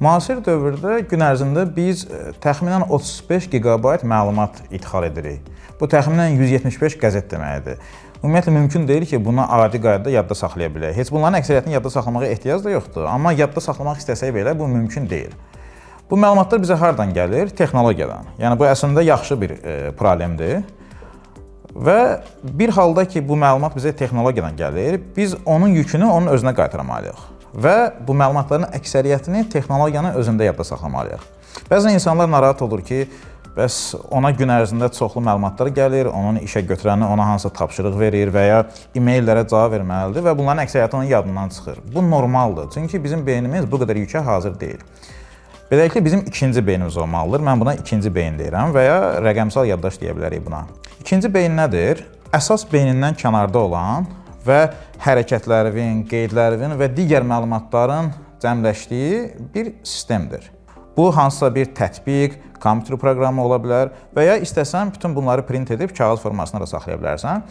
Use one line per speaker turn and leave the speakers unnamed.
Müasir dövrdə gün ərzində biz təxminən 35 giqabayt məlumat idxal edirik. Bu təxminən 175 qəzet deməkdir. Ümumiyyətlə mümkün deyil ki, bunu adi qaydada yadda saxlaya bilək. Heç bunların əksəriyyətini yadda saxlamağa ehtiyac da yoxdur. Amma yadda saxlamaq istəsək belə bu mümkün deyil. Bu məlumatlar bizə hardan gəlir? Texnologiyadan. Yəni bu əslində yaxşı bir problemdir. Və bir halda ki, bu məlumat bizə texnologiyadan gəlir, biz onun yükünü onun özünə qaytarmalıyıq. Və bu məlumatların əksəriyyətini texnologiyanın özündə yadda saxlamalıyıq. Bəzən insanlar narahat olur ki, bəs ona gün ərzində çoxlu məlumatlar gəlir, onun işə götürəni ona hansısa tapşırıq verir və ya e-maillərə cavab verməlidir və bunların əksəriyyəti onun yadından çıxır. Bu normaldır, çünki bizim beynimiz bu qədər yükə hazır deyil. Beləliklə bizim ikinci beynimiz olmalıdır. Mən buna ikinci beyin deyirəm və ya rəqəmsal yaddaş deyə bilərik buna. İkinci beyin nədir? Əsas beynindən kənarda olan və hərəkətlərinin, qeydlərinin və digər məlumatların cəmləşdiyi bir sistemdir. Bu hansısa bir tətbiq, kompüter proqramı ola bilər və ya istəsən bütün bunları print edib kağız formasında da saxlaya bilərsən.